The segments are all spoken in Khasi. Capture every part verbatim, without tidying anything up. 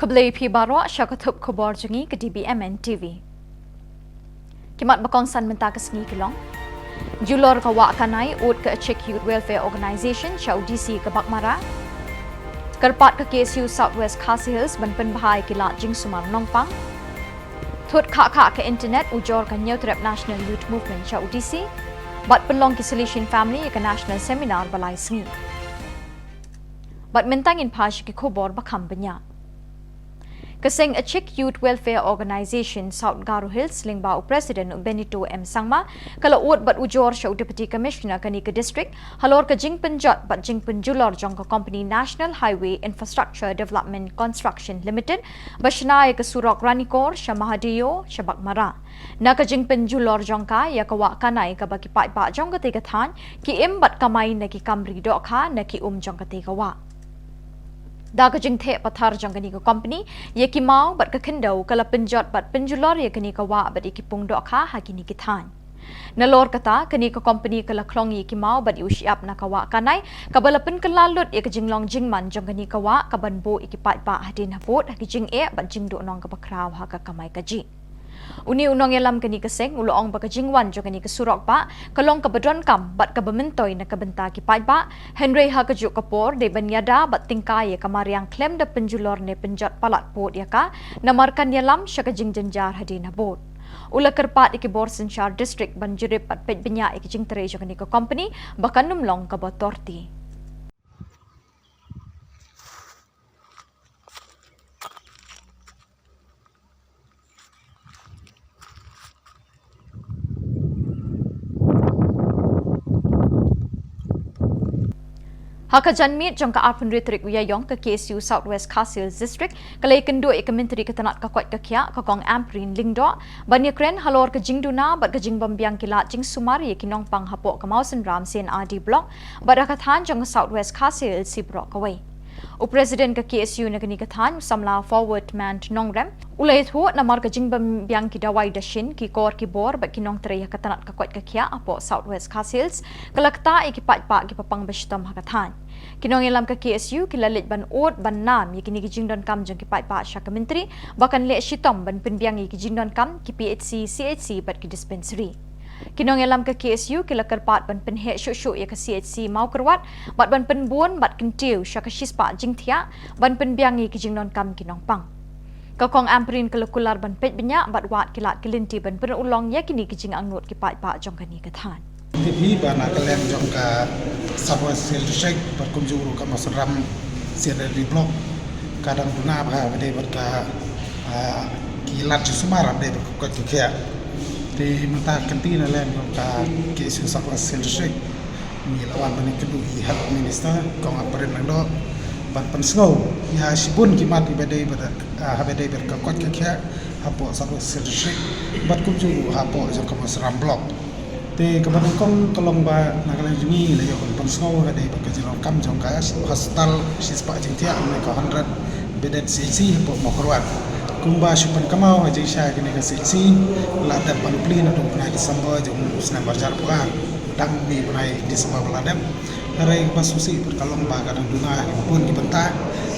Khublei phi baroh sha ka thup khubor jong ngi ka D B M N T V. Ki mat ba kongsan mynta ka sngi ki long: Julor ka Wah Kanai ud ka Achik Youth Welfare Organisation sha u D C ka Baghmara. Kyrpad ka K S U South West Khasi Hills ban pynbha ïa ki lad jingsumar nongpang. Thut khah khah ka internet ujor ka Hynñiewtrep National Youth Movement sha u D C. Bad pynlong ki Salishin family ïa ka national seminar ba lai sngi. Bad mynta ngin phai sha ki khubor ba kham bniah. Ka seng Achik Youth Welfare Organisation South Garo Hills lyngba u President u Benito M Sangma ka la ud bad ujor sha u Deputy Commissioner kane ka district halor ka jingpynjot bad jingpynjulor jong ka company National Highway Infrastructure Development Construction Limited ba shna ïa ka surok Ranikor sha Mahadeyo sha Baghmara. Na ka jingpynjulor jong ka ïa ka Wah Kanai kaba ki paidbah jong katei ka thaiñ ki im bad kamai na ki kam ri dohkha na ki um jong katei ka wah. Da ka jingtheh pathar jong kane ka company ïa ki maw bad ka khyndew ka la pynjot bad pynjulor ïa kane ka wah bad ïa ki pung dohkha ha kine ki thaiñ. Nalor kata, kane ka company ka la khlong ïa ki maw bad ïa u shyiap na ka Wah Kanai kaba la pynkylla lut ïa ka jinglong jingman jong kane ka wah kaban buh ïa ki paidbah hadien habud ha ki jingeh bad jingduhnong kaba khraw ha ka kamai kajih. Une u nongïalam kane ka seng u la ong ba ka jingwan jong kane ka surok bah ka long kaba donkam bad kaba myntoi na ka bynta ki paidbah, hynrei ha kajuh ka por dei ban ïada bad tyngkai ïa ka mariang khlem da pynjulor ne pynjot palat pud ïa ka, namar kan ïalam sha ka jingjynjar hadien habud. U la kyrpad ïa ki bor synshar district ban jurip bad peit bniah ïa ka jingtrei jong kane ka company ba kan ym long kaba torti. Ha ka janmiet jong ka arphew hynriew tarik u Ïaïong, ka K S U South West Khasi Hills District ka la ïakynduh ïa ka Myntri ka tnat ka koit ka khiah, ka Kong Ampareen Lyngdoh, ban ïakren halor ka jingduna bad ka jingbymbiang ki lad jingsumar ïa ki nongpang hapoh ka Mawsynram C and R D Block bad ha ka thaiñ jong ka South West Khasi Hills hi baroh kawei. U President ka K S U na kane ka thaiñ, u samla Forwardman Nongrem, u la ïathuh namar ka jingbymbiang ki dawai dashin, ki kor ki bor bad ki nongtrei ha ka tnat ka koit ka khiah hapoh South West Khasi Hills ka la ktah ïa ki paidbah kiba pang bashitom ha ka thaiñ. Ki nongïalam ka K S U ki la leit ban ud ban nam ïa kine ki jingdonkam jong ki paidbah sha ka Myntri ba kan leh shitom ban pynbiang ïa ki jingdonkam ki P H C, C H C bad ki dispensary. Ki nongïalam ka K S U ki la kyrpad ban pynheh shuh shuh ïa ka C H C Mawkyrwat bad ban pynbun bad kyntiew sha ka shispah jingthiah ban pynbiang ïa ki jingdonkam ki nongpang. Ka Kong Ampareen ka la kular ban peit bniah bad wad ki lad ki lynti ban pynurlong ïa kine ki jingangnud ki paidbah jong kane ka thaiñ. Phi ba na ka liang jong ka South West Khasi Hills District bad kumjuh ruh ka Mawsynram C and R D Block ka dang duna bha ba dei bad ka, ah, ki lad jingsumar ba dei bad ka koit ka khiah. Te mynta ka kynti na liang jong ka K S U South West Khasi Hills District ngi la wan ban ïakynduh ïa i Health Minister Kong Ampareen Lyngdoh ban pynsngew ïa shibun ki mat iba dei bad, ah, haba dei bad ka koit ka khiah hapoh South West Khasi Hills District bad kumjuh ruh hapoh jong ka Mawsynram Block. Te kaba nyngkong ka long ba na ka liang jong ngi la ïoh ban pynsngew ha ka dei bad ka jingdonkam jong ka hospital shispah jingthiah lane ka hundred bedded C H C hapoh Mawkyrwat. Kumba shu pynkynmaw ha jingshai kane ka C H C la dep ban plie naduh u bnai December jong u snem arhajar arphew ar, dang mih u bnai December ba la dep. Hynrei kaba sngewsih pat ka long ba ka dang duna ha ki bun ki bynta,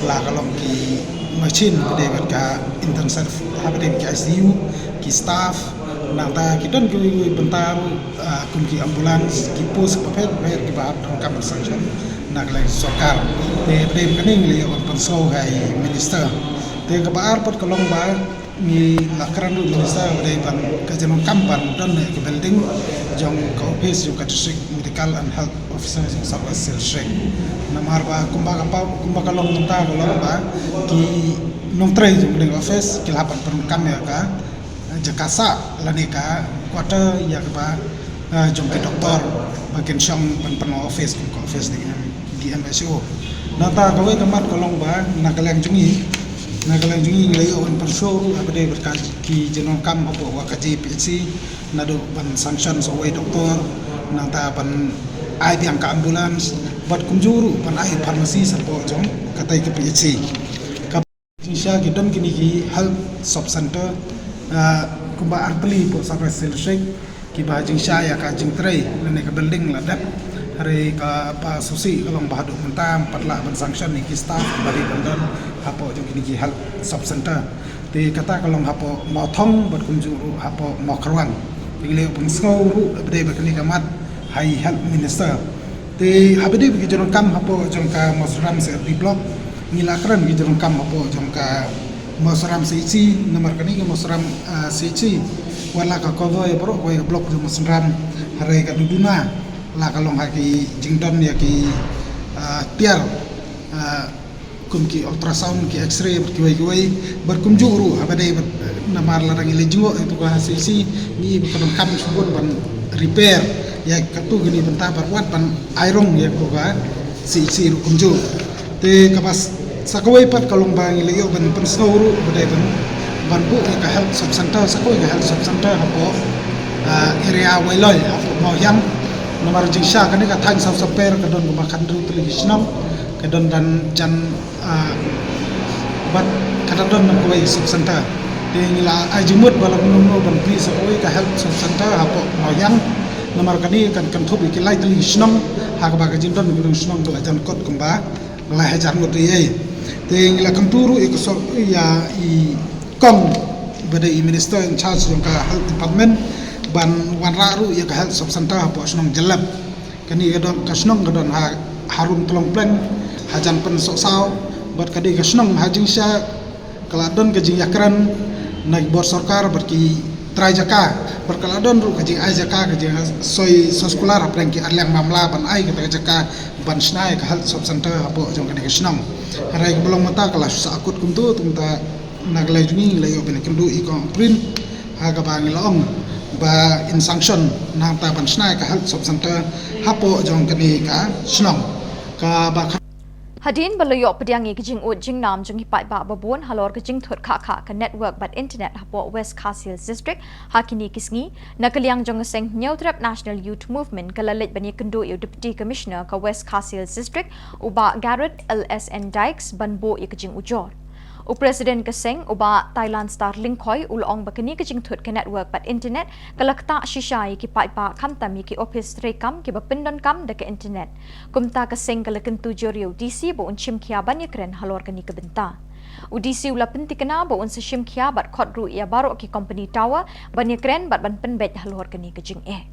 la ka long ki machine ba dei bad ka intensive, ha ba dei bad ki I C U, ki staff, nangta ki don kiwei kiwei bynta ruh, ah, kum ki ambulance, ki post bapher bapher kiba hap donkam ban sanction na ka liang sorkar. Te ba dei ba kane ngi la ïoh ban pynsngew ha i minister. Te kaba ar pat ka long ba ngi la kren ruh minister ba dei ban ka jingdonkam ban don ïa ka building jong ka office jong ka District Medical and Health Officer jong South West Khasi Hills District. Namar ba kumba ka pau, kumba ka long mynta ka long ba ki nongtrei jong ka office ki la hap ban pyndonkam ïa ka jaka sah lane ka quarter ïa kaba, eh, jong ki doktor ba kin shong ban pynlong office kum ka office D M, D M H O. Nangta kawei ka mat ka long ba na ka liang jong ngi, na ka liang jong ngi ngi la ïoh ban pynsngew ruh ha ba dei bad ka ki jingdonkam hapoh ka J P H C naduh ban sanction sa uwei doktor, nangta ban ai biang ka ambulance bad kumjuh ruh ban ai pharmacy hapoh jong katei ka P H C. Ka Jingshisha ki don kine ki health sub center, ah, kumba artylli hapoh South West Khasi Hills District, kiba jingshisha ïa ka jingtrei lane ka building la dep. Hynrei kaba sngewsih ka long ba haduh mynta ym pat lah ban sanction ïa ki staff ba dei ban don hapoh jong kine ki health sub center. Te kata ka long hapoh Mawthong bad kumjuh ruh hapoh Mawkyrwat. Te ngi la ïoh pynsngew ruh ba dei ba kane ka mat ha i health minister. Te haba dei ba ki jingdonkam hapoh jong ka Mawsynram C R D block, ngi la kren ki jingdonkam hapoh jong ka Mawsynram C H C, namar kane ka Mawsynram, ah, C H C wat la ka cover ïa baroh kawei ka block jong Mawsynram, hynrei ka duduna la ka long ha ki jingdon ïa ki, ah, tiar, ah, kum ki ultrasound, ki X-ray bad kiwei kiwei, bad kumjuh ruh haba dei bad, eh, namar lada ngi leit jngoh ïa tu ka C H C, ngi ba ka donkam shibun ban repair ïa katu kine bynta bad wat ban ai rung ïa tu ka C H C ruh kumjuh. Te kaba s-, sa kawei pat ka long ba ngi la ïoh ban pynsngew ruh ba dei ban, ban buh ïa ka health sub center, sa kawei ka health sub center hapoh, ah, area Wailoi, hapoh Mawhiang. Namar jingshisha kane ka thaiñ Sawspaper ka don kumba khathynriew tylli ki shnong, ka don dan jan, ah, bad ka da don na kawei sub center. Te ngi la ai jingmut ba la kumno kumno ban plie sa kawei ka health sub center hapoh Mawhiang. Namar kane kan kynthup ïa ki lai tylli ki shnong, ha kaba ka jingdon ki shnong ka la jan kot kumba lai hajar ngut ïa. Te ngi la kyntu ruh ïa ka sor-, ïa i kong ba dei i minister in charge jong ka health department ban wanrah ruh ïa ka health sub center hapoh shnong Jyllep. Kane ka don, ka shnong ka don ha, harum Tlong Pleng, hajan Pynsohsaw, bad ka dei ka shnong ha jingshisha ka la don ka jingïakren na ki bor sorkar bad ki trai jaka, bad ka la don ruh ka jingai jaka, ka jingsoi soskular hapdeng ki arliang mamla ban ai kata ka jaka ban shna ïa ka health sub center hapoh jong kane ka shnong. Hynrei kaba long mynta ka la shu sah akut kumto, te mynta na ka liang jong ngi la ïoh ban ïakynduh i kong Prin, ha kaba ngi la ong ba in sanction nangta ban shna ïa ka health sub center hapoh jong kane ka shnong. Kaba kha- Hadien ba la ïoh pdiang ïa ki jingud jingnam jong ki paidbah babun halor ka jingthut khah khah ka network bad internet hapoh West Khasi Hills District ha kine ki sngi, na ka liang jong ka seng Hynñiewtrep National Youth Movement ka la leit ban ïakynduh ïa u Deputy Commissioner ka West Khasi Hills District, u Bah Garod L S N Dykes, ban buh ïa ka jingujor. U President ka seng, u Bah Thailand Star Lyngkhoi, u la ong ba kane ka jingthut ka network bad internet ka la ktah shisha ïa ki paidbah khamtam ïa ki ophis treikam kiba pyndonkam da ka internet. Kumta ka seng ka la kyntu jur ïa u D C ba un shim khia ban ïakren halor kane ka bynta. U D C u la pynthikna ba un sa shim khia bad khot ruh ïa baroh ki company tower ban ïakren bad ban pynbeit halor kane ka jingeh.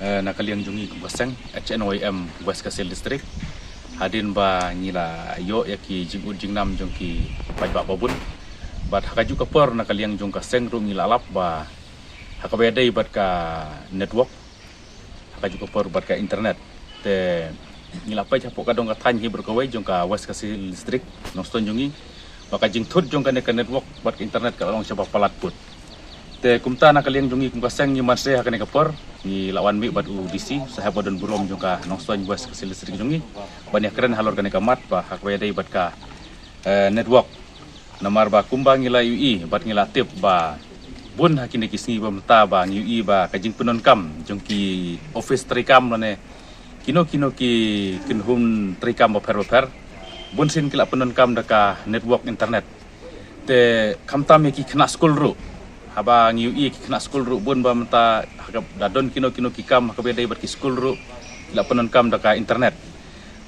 Eh, na ka liang jong ngi kum ka seng H N Y M West Khasi Hills District, hadien ba ngi la ïoh ïa ki jingud jingnam jong ki paidbah babun, bad ha kajuh ka por na ka liang jong ka seng ruh ngi la lap ba ha kaba ïadei bad ka network, ha kajuh ka por bad ka internet, te ngi la peit hapoh ka dong ka thaiñ hi baroh kawei jong ka West Khasi Hills District, Nongstoiñ jong ngi, ba ka jingthut jong kane ka network bad ka internet ka la long shibun palat put. Te kumta na ka liang jong ngi kum ka seng ngi mynshwa ha kane ka por ngi la wan mih bad u D C saheb ba don burom jong ka Nongstoiñ West Khasi Hills District jong ngi ban ïakren halor kane ka mat ba ha kaba ïadei bad ka, eh, network. Namar ba kumba ngi la ïohi bad ngi la tip ba bun ha kine ki sngi ba mynta ba ngi ïohi ba ka jingpyndonkam jong ki ophis treikam lane kino kino ki kynhun treikam bapher bapher, bun sien ki la pyndonkam da ka network internet. Te khamtam ïa ki khynnah skul ruh, haba ngi ïohi ki khynnah skul ruh bun ba mynta ha kaba don kino kino ki kam ha kaba ïadei bad ki skul ruh ki la pyndonkam da ka internet.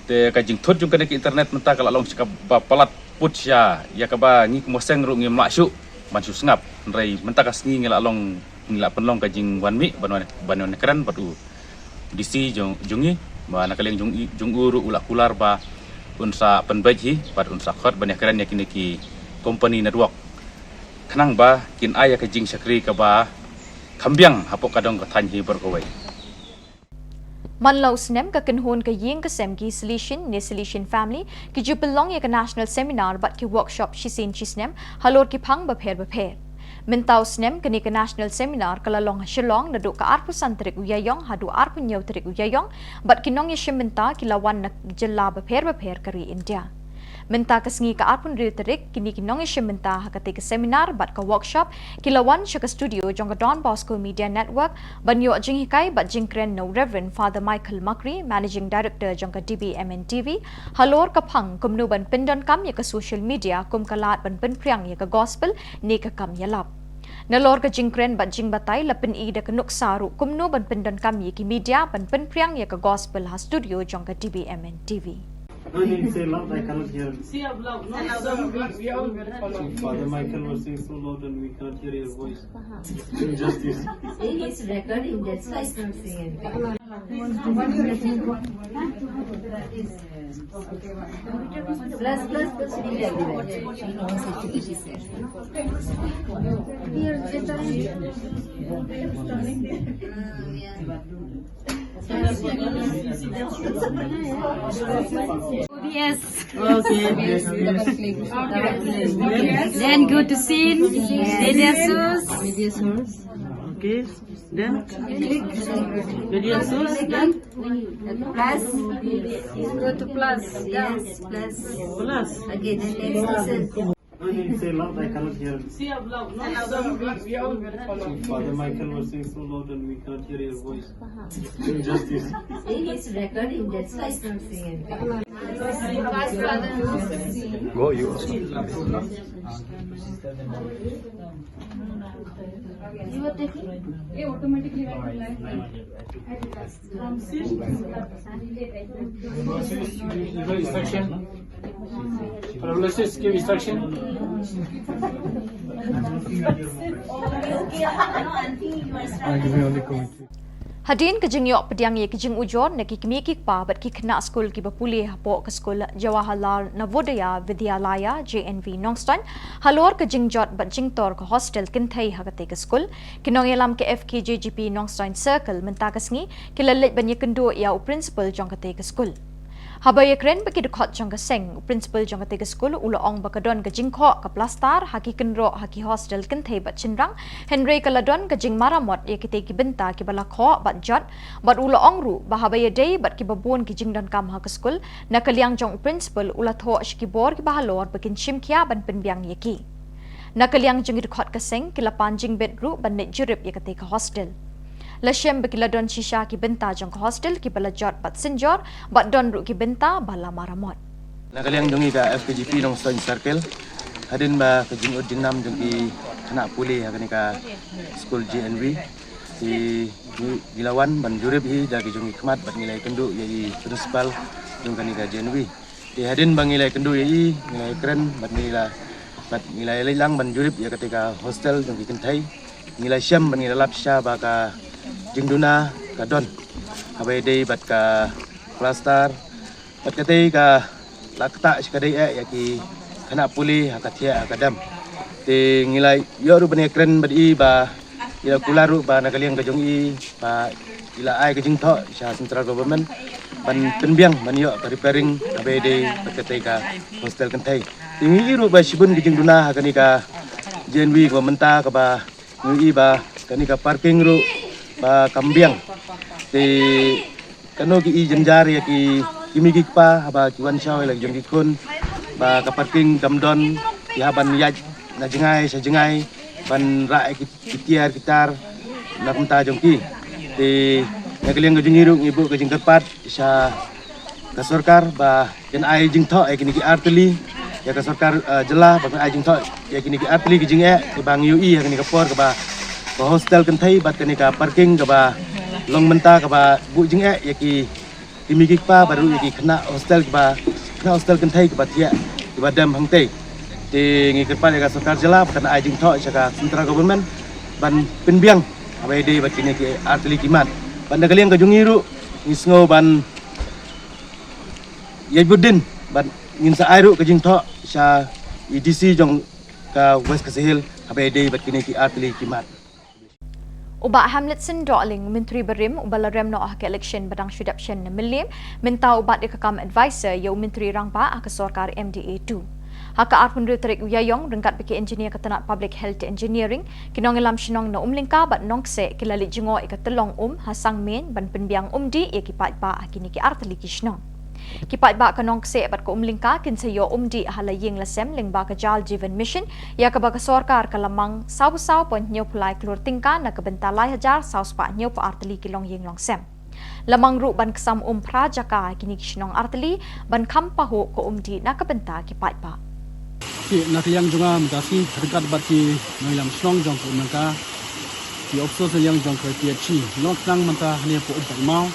Te ka jingthut jong kane ka internet mynta ka la long shibun palat put shisha, ïa kaba ngi kum ka seng ruh ngim lah shuh ban shu sngap. Hynrei mynta ka sngi ngi la long, ngi la pynlong ka jingwan mih ban wan, ban wan kren bad u D C jong, jong ngi, ba na ka liang jong i, jong u ruh u la kular ba un sa pynbeit hi bad un sa khot ban ïakren ïa kine ki company network khnang ba kin ai ïa ka jingshakri kaba kham biang hapoh ka dong ka thaiñ hi baroh kawei. Man la u snem ka kynhun ka ïing ka sem ki Salesian ne Salesian Family ki ju pynlong ïa ka national seminar bad ki workshop shisien shisnem halor ki phang bapher bapher. Mynta u snem kane ka national seminar ka la long ha Shillong naduh ka arphew san tarik u Ïaïong haduh arphew hynñiew tarik u Ïaïong, bad ki nongïashim bynta ki la wan na jylla bapher bapher ka ri India. Mynta ka sngi ka arphew hynriew tarik, kine ki nongïashim bynta ha katei ka seminar bad ka workshop ki la wan sha ka studio jong ka Don Bosco Media Network ban ïoh jinghikai bad jingkren na u Reverend Father Michael Makri, Managing Director jong ka D B M N T V, halor ka phang kumno ban pyndonkam ïa ka social media kum ka lad ban pynphriang ïa ka gospel ne ka kam ïalap. Nalor ka jingkren bad jingbatai la pyni da ka nuksa ruh kumno ban pyndonkam ïa ki media ban pynpriang ïa ka gospel ha studio jong ka D B M N T V. No, you say loud, I cannot hear. Say up loud. No, it's so loud. We all hear it. Father Michael was saying so loud and we can't hear your voice. Injustice. He is recording, that's why he's not saying anything. Plus, plus, plus, we like that. She knows it, she says. Yes. Okay. Then go to scene. Media source. Media source. Okay. Then click. Media source. Then plus. Go to plus. Yes, plus. Plus. Okay, then next is No, you say loud, I cannot hear. Say up loud. No, it's so loud. We all hear it. Father Michael was saying so loud and we can't hear your voice. Injustice. He is recording, that's why he's not saying anything. Go, you. You are taking? Yeah, automatically went to live. From six. Instruction. Paralysis give instruction. Hadien ka jingïoh pdiang ïa ki jingujor na ki kmie ki kpa bad ki khynnah skul kiba pule hapoh ka skul Jawaharlal Navodaya Vidyalaya, J N V, Nongstoiñ, halor ka jingjot bad jingtor ka hostel kynthei ha katei ka skul, ki nongïalam ka F K J G P Nongstoiñ Circle mynta ka sngi ki la leit ban ïakynduh ïa u principal jong katei ka skul. Haba ïakren bad ki dkhot jong ka seng, u principal jong katei ka skul u la ong ba ka don ka jingkhoh ka plastar ha ki kynroh ha ki hostel kynthei bad shynrang, hynrei ka la don ka jingmaramot ïa kitei ki bynta kiba la khoh bad jot, bad u la ong ruh ba haba ïadei bad kiba bun ki jingdonkam ha ka skul, na ka liang jong u principal u la thoh sha ki bor kiba halor ba kin shim khia ban pynbiang ïa ki. Na ka liang jong ki dkhot ka seng, ki la pan jingbit ruh ban leit jurip ïa katei ka hostel. La shem ba ki la don shisha ki bynta jong ka hostel kiba la jot bad synjor, bad don ruh ki bynta ba la maramot. Na ka liang jong ngi ka F K J P Nongstoiñ Circle, hadien ba ka jingud jingnam jong ki khynnah pule ha kane ka skul J N V, ki, ki la wan ban jurip hi da ki jong ki khmat bad ngi la ïakynduh ïa i principal jong kane ka J N V. Te hadien ba ngi la ïakynduh ïa i, ngi la ïakren bad ngi la, bad ngi la ïaleit lang ban jurip ïa katei ka hostel jong ki kynthei. Ngi la shem bad ngi la lap shisha ba ka jingduna ka don haba ïadei bad ka plastar. Bad katei ka la ktah shikatdei eh ïa ki khynnah pule ha ka thiah ha ka dam. Te ngi la ïoh ruh ban ïakren bad i ba i la kular ruh ba na ka liang ka jong i ba i la ai ka jingthoh sha central government ban pynbiang ban ïoh ka repairing haba ïadei bad katei ka hostel kynthei. Te ngi i ruh ba shibun ka jingduna ha kane ka J N V kaba mynta kaba ngi i ba kane ka parking ruh ba kam biang. Te kano ki i jynjar ïa ki kmie ki kpa haba ki wan shaw ïa la ki jong ki khun ba ka parking kam don, ki hap ban ïaid na jngai sha jngai ban rah ïa ki, ki tiar ki tar na ka bynta jong ki. Te na ka liang ka jong ngi ruh ngi buh ka jingkyrpad sha ka sorkar ba kin ai jingthoh ïa kine ki artylli, ïa ka sorkar, eh, jylla ba kin ai jingthoh ïa kine ki artylli ki jingeh kiba ngi ïohi ha kane ka por kaba ka hostel kynthei bad kane ka parking kaba long mynta kaba buh jingeh ïa ki kmie ki kpa bad ruh ïa ki khynnah hostel kiba, khynnah hostel kynthei kiba thiah kiba dem hangtei. Te ngi kyrpad ïa ka sorkar jylla ba kan ai jingthoh sha ka central government ban pynbiang haba ïadei bad kine ki artylli ki mat. Bad na ka liang ka jong ngi ruh ngi sngew ban ïa bud dien bad ngin sa ai ruh ka jingthoh sha i D C jong ka West Khasi Hills haba ïadei bad kine ki artylli ki mat. U Bah Hamletson Dohling, Myntri barim uba la rem noh ha ka election ba dang shu dep shen na Mylliem, mynta u bat ïa ka kam advisor ïa u Myntri Rangbah ha ka sorkar M D A two. Ha ka arphew hynriew tarik u Ïaïong, ryngkat bad ki engineer ka tnat Public Health Engineering, ki nongïalam shnong na Umlyngka bad Nongkseh ki la leit jngoh ïa ka tyllong um ha Sangmien ban pynbiang umdih ïa ki paidbah ha kine ki artylli ki shnong. Ki paidbah ka Nongkseh bad ka Umlyngka kin sa ïoh umdih ha la ïing la sem lyngba ka Jal Jeevan Mission, ïa kaba ka sorkar ka la mang saw saw point hynñiewphew lai klur tyngka na ka bynta lai hajar saw spah hynñiewphew ar tylli ki longïing longsem. La mang ruh ban ksam um phra jaka ha kine ki shnong artylli ban kham pahuh ka umdih na ka bynta ki paidbah. Ki na ka liang jong nga mynta shi ryngkat bad ki nongïalam shnong jong ka Umlangka, ki ophisar na liang jong ka P H E, ngi long khnang mynta hangne hapoh Umpaidmaw,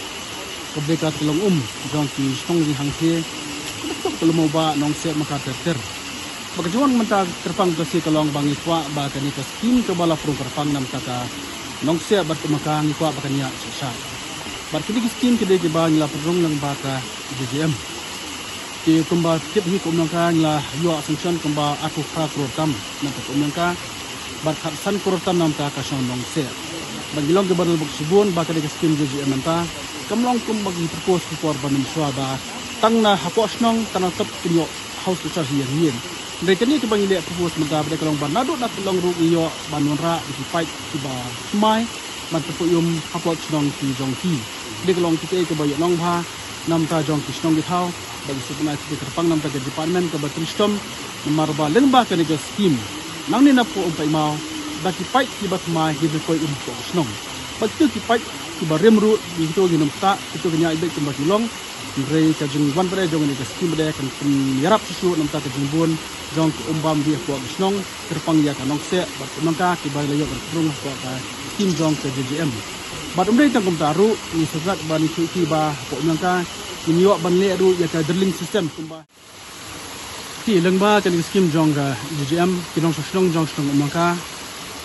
kaba dei ka tyllong um jong ki shnong jinghangthie, kaba suk ka lum u bah Nongseh Maka ter ter. Ba ka jingwan mynta kyrpang mynta shi ka long ba ngi kwah ba kane ka skim kaba la pynrung kyrpang na mynta ka Nongseh bad ka Umlangka ngi kwah ba kan ïaid shisha. Bad kine ki skim ki dei kiba ngi la pynrung lyngba ka J J M. Te kumba tip hi ka Umlangka ngi la ïoh sanction kumba arphew phra klur tam na ka Umlangka, bad khatsan klur tam na ka shnong Nongseh. Bad ngi long kiba don bok shibun ba ka dei ka skim J J M mynta kam long kumba ngi propose ki por ba mynshuwa ba tang na hapoh shnong tang na top ki ïoh house structure hi ïeng hi ïeng. Dei kane kiba ngi leh propose mynta ba dei ka long ba naduh na ka long ruh ngi ïoh ba nongrah da ki paip kiba thymmai ban pynpoi um hapoh shnong ki jong ki. Dei ka long kita kiba ïoh nongbha na bynta jong ki shnong ki thaw, ba ki suk na ki kyrpang na bynta ka department kaba trei shitom, namar ba lyngba kane ka skim nangne na pdeng Umpaidmaw da ki paip kiba thymmai ki pynpoi um hapoh shnong. Ba kito ki paip kiba rim ruh kito ki nongtah kito ki ñiah beit kumba ki long. Hynrei ka jingwan bad jong kane ka skim bad kan pynïarap shuh shuh na bynta ka jingbun jong ki um bam dih hapoh ka shnong. Kyrpang ïa ka Nongseh bad ka Umlangka kiba la ïoh ban pynrung hapoh ka skim jong ka J J M. Bad ym dei tang kumta ruh, ngi sngewthuh ba ngi shu ki ba hapoh Umlangka ngin ïoh ban leh ruh ïa ka drilling system kumba. Ki lyngba kane ka skim jong ka J J M, ki nongshong shnong jong shnong Umlangka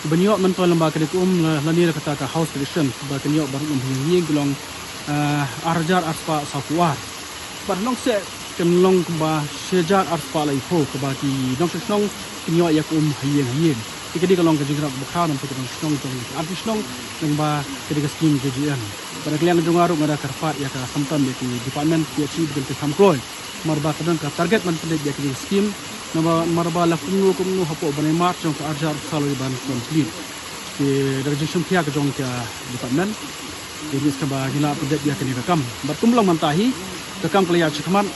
kiban ïoh myntoi lyngba kane ka um la, lane la kata ka house tradition ba kan ïoh ban um hi ïing ki long, eh, ar hajar ar spah saw phew ar. Bad Nongseh kan long kumba shi hajar ar spah laiphew kaba ki nongshong shnong kin ïoh ïa ka um ha ïing ha ïing. Te ka dei ka long ka jingïarap kaba khraw na bynta ki nongshong shnong jong ki arphew shnong lyngba kane ka skim J J M. Bad na ka liang jong nga ruh nga da kyrpad ïa ka khamtam ïa ki department P H E ba kin kham kloi. Namar ba ka don ka target ban pyndep ïa kane ka skim. Namar ba la kumno kumno hapoh bnai March jong ka ar hajar arphew saw la dei ban complete. Te da ka jingshim khia ka jong ka department, te ngi sngewbha ba ngi lah pyndep ïa kane ka kam. Bad kum long mynta hi ka kam ka la ïaid shakhmat,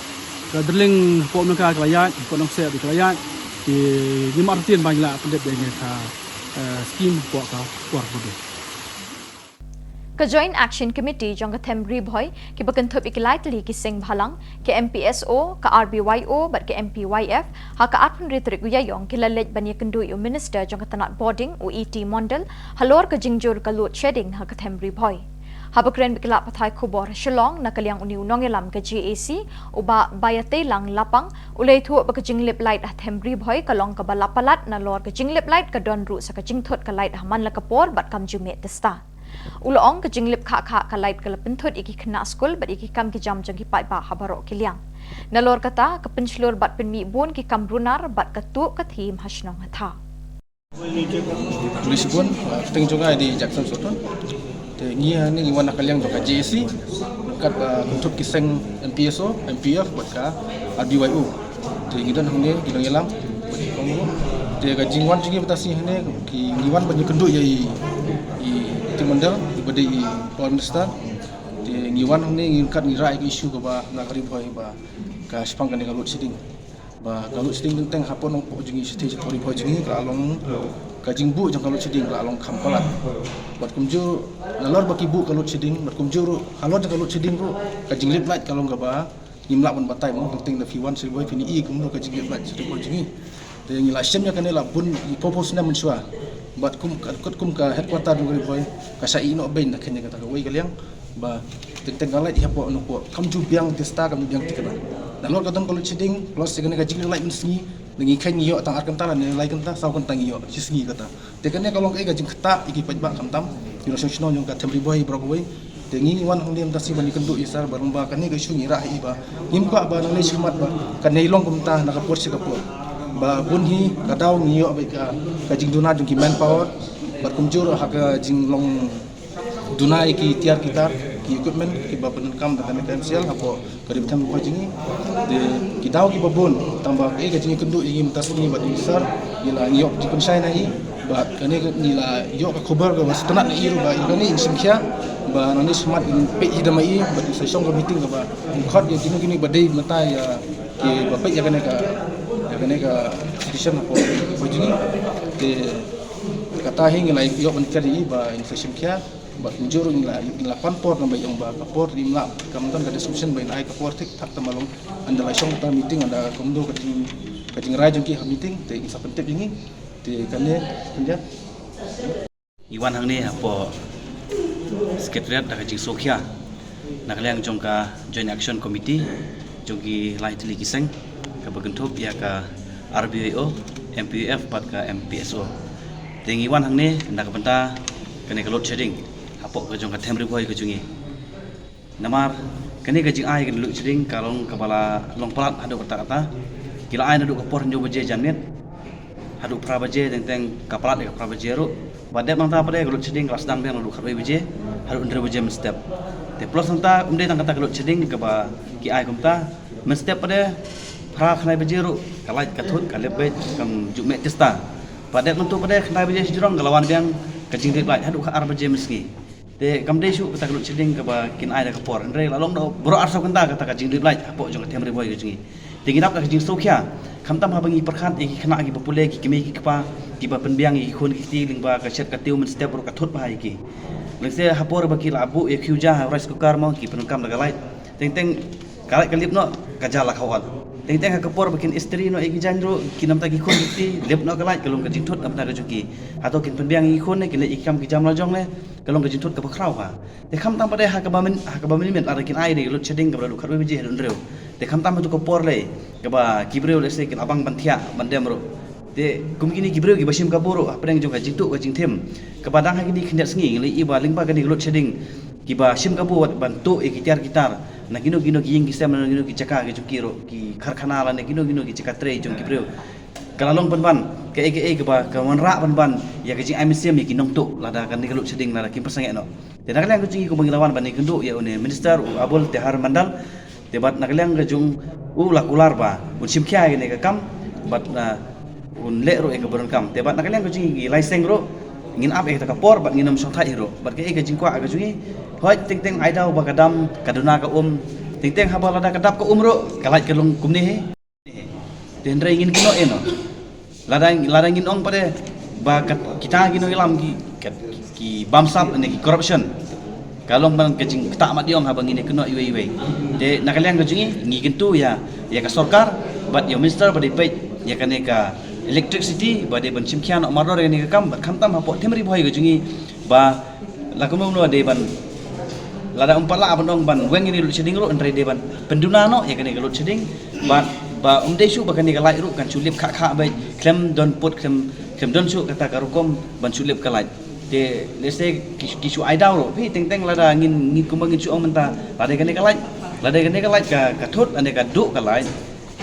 ka drilling hapoh Umlangka ka la ïaid, hapoh Nongseh ka la ïaid. Te ngim artatien ba ngi lah pyndep ïa kane ka, eh, skim hapoh ka por ba dei. Ka Joint Action Committee jong ka Them Ri Bhoi, kiba kynthup ïa ki lai tylli ki seng bhalang, ka M P S O, ka R B Y O bad ka M P Y F, ha ka arphew hynriew tarik u Ïaïong ki la leit ban ïakynduh ïa u Minister jong ka tnat bording, u E T Mondal, halor ka jingjur ka load shedding ha ka Them Ri Bhoi. Haba kren bad ki lad pathai khubor ha Shillong na ka liang une u nongïalam ka J A C, u Bah Baiateilang Lapang, u la ïathuh ba ka jinglip light ha Them Ri Bhoi ka long kaba la palat, nalor ka jinglip light ka don ruh sa ka jingthut ka light ha man la ka por bad kam ju mih tista. U la ong ka jinglip khah khah ka light ka la pynthut ïa ki khynnah skul bad ïa ki kam ki jam jong ki paidbah ha baroh ki liang. Nalor kata ka pynshlur bad pynmih bun ki kam runar bad ka tuh ka thim ha shnong ha thaw. Khublei shibun, uh, kyrteng jong nga dei Jackson Sohtun. Te ngi hangne ngi wan na ka liang jong ka J A C, kat, uh, kynthup ki seng M P S O, M P F bad ka R B Y O. Te ngi don hangne ki nongïalam bad ki kong ruh. Te ka jingwan jong ngi mynta shi hangne ki, ngi wan ban ïakynduh ïa i, i E T Mondal, iba dei i Power Minister. Te ngi wan hangne ngi kat ngi rah ïa ka issue kaba na ka Ri Bhoi ba ka shaphang kane ka load shedding. Ba ka load shedding teng teng hapoh Nongpoh jong ngi shatei shapoh Ri Bhoi jong ngi ka la long ka jingbuh jong ka load shedding ka la long kham palat. Bad kumjuh nalor ba ki buh ka load shedding, bad kumjuh ruh halor jong ka load shedding ruh ka jinglip light ka long kaba ngim lah ban batai mo, teng teng da phi wan sha Ri Bhoi phin ïohi kumno ka jinglip light sha Ri Bhoi jong ngi. Te ngi la shem ïa kane la bun ïa phew phew snem mynshuwa. Bad kum ka, kat kum ka headquarter jong ka Ri Bhoi ka shah ïehnoh beiñ na kane kata kawei ka liang. Ba teng teng ka light hapoh Nongpoh kam ju biang tista kam ju biang thikna. Nalor ka don ka load shedding, plus ïa kane ka jinglip light mynsngi, ngi kheiñ ngi ïoh tang ar kynta lane lai kynta, saw kynta ngi ïoh shi sngi kata. Te kane ka long kaei ka jingktah ïa ki paidbah khamtam ki nongshong shnong jong ka Them Ri Bhoi baroh kawei. Te ngi wan hangne mynta shi ban ïakynduh ïa i sir ba lyngba kane ka issue ngi rah hi ba ngim kwah ba nangne shakhmat ba kane long kumta na ka por sha ka por. Ba bun hi ka daw ngi ïoh beit ka, ka jingduna jong ki manpower bad kumjuh ruh ha ka jinglong duna ïa ki tiar ki tar ki equipment kiba pyndonkam da kane ka M C L hapoh ka Ri Bhoi Them jong ngi. Te ki daw kiba bun, tang ba kaei ka jingïakynduh jong ngi mynta sngi bad i sir, ngi la ïoh jingpynshai na i, bad kane ka ngi la ïoh ka khubor kaba sngewtynnat na i ruh ba i kane in shim khia ba nangne shakhmat in peit hi da ma i, bad in sa shong ka meeting kaba in khot ïa kino kino ba dei mynta ïa kiba peit ïa kane ka, ïa kane ka situation hapoh Ri Bhoi jong ngi. Te kata hi ngi la ïoh ban ker ïa i ba in sa shim khia. Bad kumjuh ruh ngi la, ngi la pan por namar ba ïa ong ba ka por ym lah, kam don ka description ba in ai ka por thik thak, tang ba long ynda la shong kata meeting ynda kumno ka jing, Ka jingrai jong ki ha meeting te in sa pyntip jong ngi te kane khyndiat. Ngi wan hangne hapoh Secretariat da ka jingsngewkhia na ka liang jong ka Joint Action Committee jong ki lai tylli ki seng kaba kynthup ïa ka R B Y O, M P Y F bad ka M P S O. Te ngi wan hangne na ka bynta kane ka load shedding hapoh ka jong ka Them Ri Bhoi ka jong ngi. Namar kane ka jingai kane ka load shedding ka long kaba la long palat haduh katta katta. Ki la ai naduh ka por hynñiew baje janmiet haduh phra baje, teng teng ka palat ïa ka phra baje ruh. Bad dep nangta pat de ka load shedding ka la sdang biang naduh khatwei baje haduh hynriew baje mynstep. Te plus nangta um dei tang kata ka load shedding kaba ki ai kumta, mynstep pat de phra khyndai baje ruh ka light ka thut ka lip beit kam ju meh tista. Bad dep nangta pat de khyndai baje shajrong ka la wan biang ka jinglip light haduh khatar baje mynsngi. Te kam dei shuh kata ka load shedding kaba kin ai da ka por. Hynrei la long da baroh arsaw kynta kata ka jinglip light hapoh jong ka Them Ri Bhoi ka jong ngi. Te ngi dap da ka jingsngewkhia. Khamtam haba ngi pyrkhat ïa ki khynnah kiba pule, ki kmie ki kpa kiba pynbiang ïa ki khun ki kti lyngba ka shet ka tiew mynstep ruh ka thut bha ïa ki. Lehse ha por ba ki la buh ïa ki fuse ha rice cooker mo ki pyndonkam da ka light. Teng teng ka light ka lip noh ka jia la khawat. Teng teng ha ka por ba kin istri noh ïa ki jaiñ ruh ki namta ki khun ki kti lip noh ka light ka long ka jingthut namta ka jong ki. Hato kin pynbiang ïa ki khun ne kin leh ïa ki kam ki jam la jong ne ka long ka jingthut kaba khraw ha. Te khamtam pat de ha kaba mynmiet ha kaba mynmiet lada kin ai de ka load shedding kaba la duh khatwei baje haduh hynriew. Te khamtam hato ka por lei kaba ki briew lehse kin abang ban thiah ban dem ruh. Te kum kine ki briew kiba shim kabu ruh hapdeng jong ka jingtuh ka jingthim kaba dang ha kine khyndiat sngi ngi la ïohi ba lyngba kane ka load shedding kiba shim kabu wat ban tuh ïa ki tiar ki tar na kino kino ki ïing ki sem na kino ki jaka ki jong ki ruh ki karkhana lane kino kino ki jaka trei jong ki briew. Ka la long pynban kaei kaei kaba ka wanrah pynban ïa ka jingai mynsiem ïa ki nongtuh lada kane ka load shedding lada kim pynsangeh noh. Te na ka liang ka jong ngi kumba ngi la wan ban ïakynduh ïa une Minister u Abul Taher Mondal. Te bad na ka liang ka jong u la kular ba un shim khia ïa kane ka kam bad un leh ruh ïa ka burom kam. Te bad na ka liang ka jong ngi ki lai seng ruh ngin ap ïa kata ka por bad ngin ym shongthait hi ruh. Bad kaei ka jingkwah ka jong ngi, hooid teng teng ai daw ba ka dam ka duna ka um, teng teng haba lada ka dap ka um ruh ka light ka long kumne hi. Te hynrei ngin kynnoh ïa no. Lada lada ngin ong pat de ba kita ki nongïalam ki ki bamsap ne ki corruption. Ka long ban ka jingktah mat ïong haba ngin ïa kynnoh iwei iwei. Te na ka liang ka jong ngi ngi kyntu ïa ïa ka sorkar bad ïa u minister ba dei peit ïa kane ka electricity ba dei ban shim khia noh mardor ïa kane ka kam bad khamtam hapoh Them Ri Bhoi ka jong ngi ba la kumno kumno dei ban lada um pat lah ban ong ban weng ïa kane ka load shedding ruh hynrei dei ban pynduna noh ïa kane ka load shedding. Bad ba um dei shuh ba kane ka light ruh kan shu lip khah khah beit khlem don put khlem khlem don shuh kata ka rukom ban shu lip ka light. Te lehse ki ki shu ai daw ruh phi teng teng lada ngin ngin kumba ngin shu ong mynta lada kane ka light lada kane ka light ka ka thut lada ka duh ka light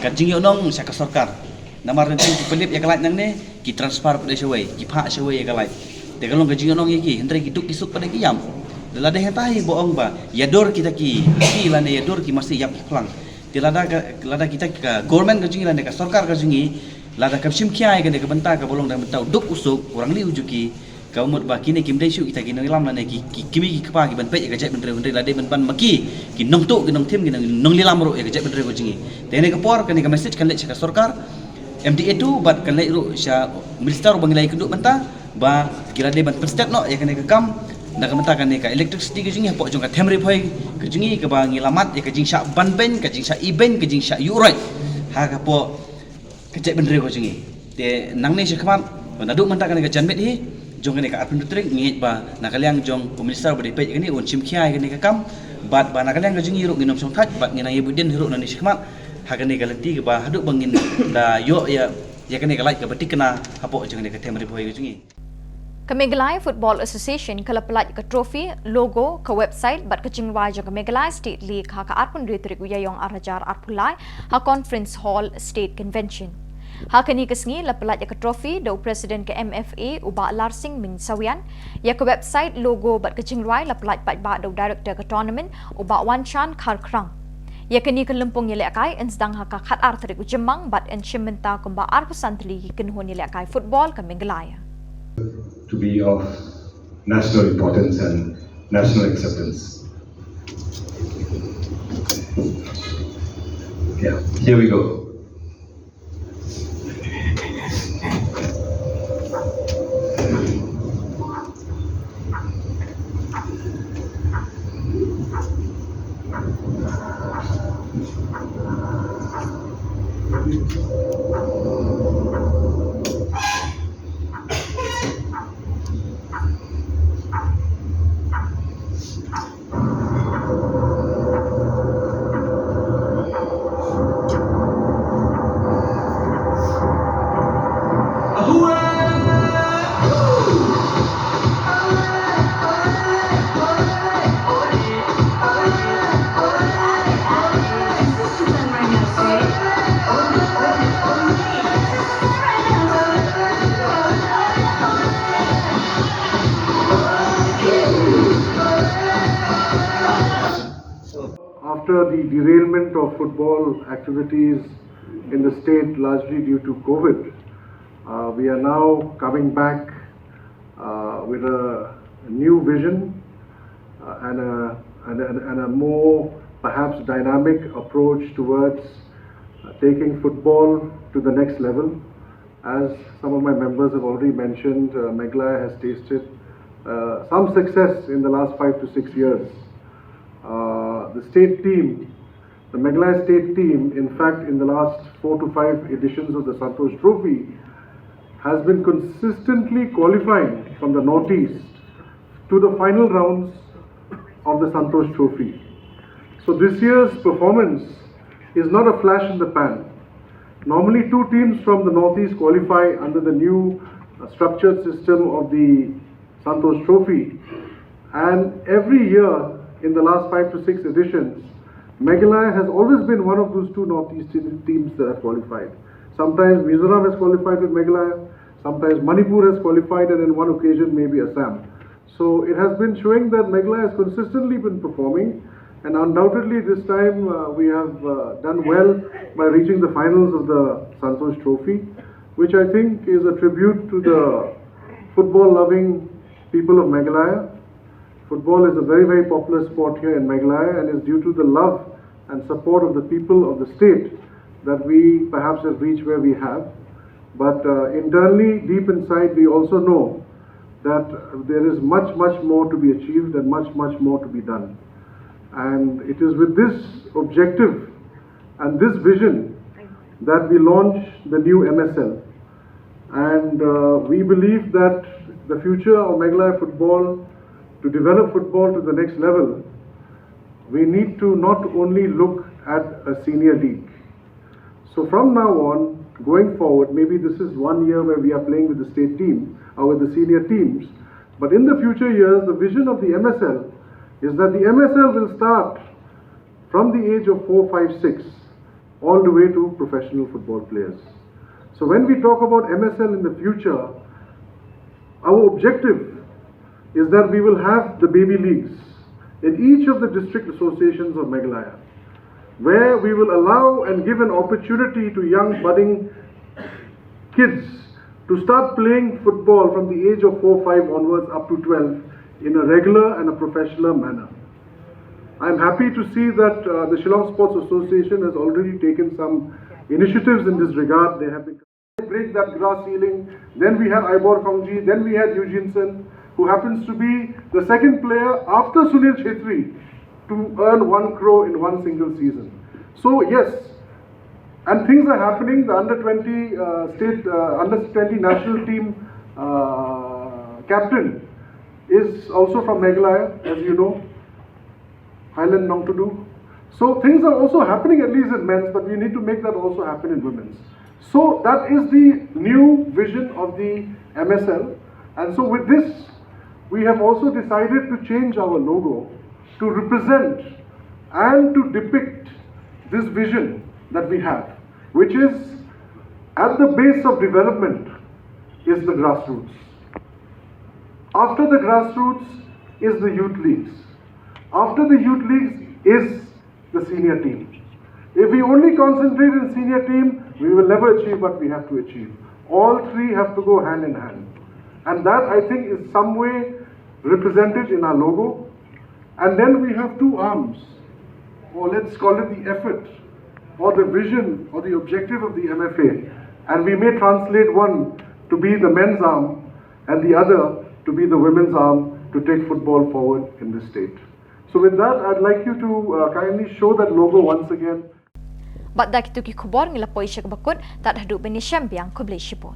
ka jingïohnong sha ka sorkar. Namar ryntih ki pynlip ïa ka light nangne ki transfer pat de shawei ki phah shawei ïa ka light. Te ka long ka jingïohnong ïa ki hynrei ki duk ki suk pat de ki ïam. Lada hangta hi ba ong ba ïa dur kita ki ki lane ïa dur ki masi ïap ki phlang. Te lada ka lada kita ka government ka jong ngi lane ka sorkar ka jong ngi lada kam shim khia ïa kane ka bynta kaba long da bynta u duk u suk u rangli u juki. Ka mut ba kine kim dei shuh kita ki nongïalam lane ki ki kmie ki kpa ki ban peit ïa ka jaitbynriew hynrei la dei ban ban ma ki ki nongtuh ki nongthim ki nong- nonglilam ruh ïa ka jaitbynriew ka jong ngi. Te kane ka por kane ka message kan leit sha ka sorkar. M D A two bad kan leit ruh sha minister ba ngi la ïakynduh mynta ba ki la dei ban pynstet noh ïa kane ka kam. Na ka bynta kane ka electricity ka jong ngi hapoh jong ka Them Ri Bhoi ka jong ngi kaba ngi la mad ïa ka jingshah ban beiñ ka jingshah ibeiñ ka jingshah ïuh roit ha ka por ka jaitbynriew ka jong ngi. Te nangne shakhmat ba naduh mynta kane ka janmiet hi jong kane ka arphew hynriew tarik ngi ngeit ba na ka liang jong u minister ba dei peit kane un shim khia ïa kane ka kam. Bad ba na ka liang ka jong ngi ruh ngin ym shongthait bad ngin nang ïa buh dien hi ruh nangne shakhmat ha kane ka lynti kaba haduh ba ngin da ïoh ïa ïa kane ka light kaba thikna hapoh jong kane ka Them Ri Bhoi ka jong ngi. Ka Meghalaya Football Association ka la pyllait ka trophy, logo, ka website bad ka jingrwai jong ka Meghalaya State League ha ka arphew hynriew tarik u Ïaïong ar hajar arphew lai ha Conference Hall State Convention. Ha kane ka sngi la pyllait ka trophy da u President ka M F A u Bah Larsing Ming Sawian. Ïa ka website, logo bad ka jingrwai la pyllait paidbah da u Director ka tournament u Bah Wanshan Kharkhrang. Ïa kane ka lympung ïalehkai yn sdang ha ka khatar tarik u Jymmang bad yn shim bynta kumba arphew san tylli ki kynhun ïalehkai football ka Meghalaya. To be of national importance and national acceptance. Yeah, here we go. After the derailment of football activities in the state, largely due to COVID, uh, we are now coming back uh, with a new vision uh, and, a, and, a, and a more perhaps dynamic approach towards uh, taking football to the next level. As some of my members have already mentioned, uh, Meghalaya has tasted uh, some success in the last five to six years. Uh, the state team, the Meghalaya state team, in fact, in the last four to five editions of the Santosh Trophy, has been consistently qualifying from the Northeast to the final rounds of the Santosh Trophy. So this year's performance is not a flash in the pan. Normally, two teams from the Northeast qualify under the new uh, structured system of the Santosh Trophy. And every year in the last five to six editions, Meghalaya has always been one of those two Northeast teams that have qualified. Sometimes Mizoram has qualified with Meghalaya, sometimes Manipur has qualified, and in one occasion maybe Assam. So it has been showing that Meghalaya has consistently been performing, and undoubtedly this time uh, we have uh, done well by reaching the finals of the Santosh Trophy, which I think is a tribute to the football-loving people of Meghalaya. Football is a very, very popular sport here in Meghalaya, and is due to the love and support of the people of the state that we perhaps have reached where we have. But uh, internally, deep inside, we also know that there is much, much more to be achieved and much, much more to be done. And it is with this objective and this vision that we launch the new M S L. And uh, we believe that the future of Meghalaya football, to develop football to the next level, we need to not only look at a senior league. So from now on, going forward, maybe this is one year where we are playing with the state team or with the senior teams. But in the future years, the vision of the M S L is that the M S L will start from the age of four, five, six, all the way to professional football players. So when we talk about M S L in the future, our objective is that we will have the baby leagues in each of the district associations of Meghalaya, where we will allow and give an opportunity to young budding kids to start playing football from the age of four, five onwards up to twelve in a regular and a professional manner. I'm happy to see that uh, the Shillong Sports Association has already taken some initiatives in this regard. They have been break that glass ceiling. Then we had Ivor Kongji, then we had Eugene Sen, who happens to be the second player after Sunil Chhetri to earn one crore in one single season. So yes, and things are happening. The under twenty uh, state, uh, under twenty national team uh, captain is also from Meghalaya, as you know, Highland Nongtudu. So things are also happening, at least in men's, but we need to make that also happen in women's. So that is the new vision of the M S L. And so with this, we have also decided to change our logo to represent and to depict this vision that we have, which is at the base of development is the grassroots. After the grassroots is the youth leagues. After the youth leagues is the senior team. If we only concentrate in senior team, we will never achieve what we have to achieve. All three have to go hand in hand. And that, I think, is some way represented in our logo. And then we have two arms, or let's call it the effort, or the vision, or the objective of the M F A. And we may translate one to be the men's arm and the other to be the women's arm to take football forward in the state. So with that, I'd like you to uh, kindly show that logo once again. Bad da kitu ki khubor ngi la poi sha kaba kut, tad haduh ban ïashem biang, khublei shibun.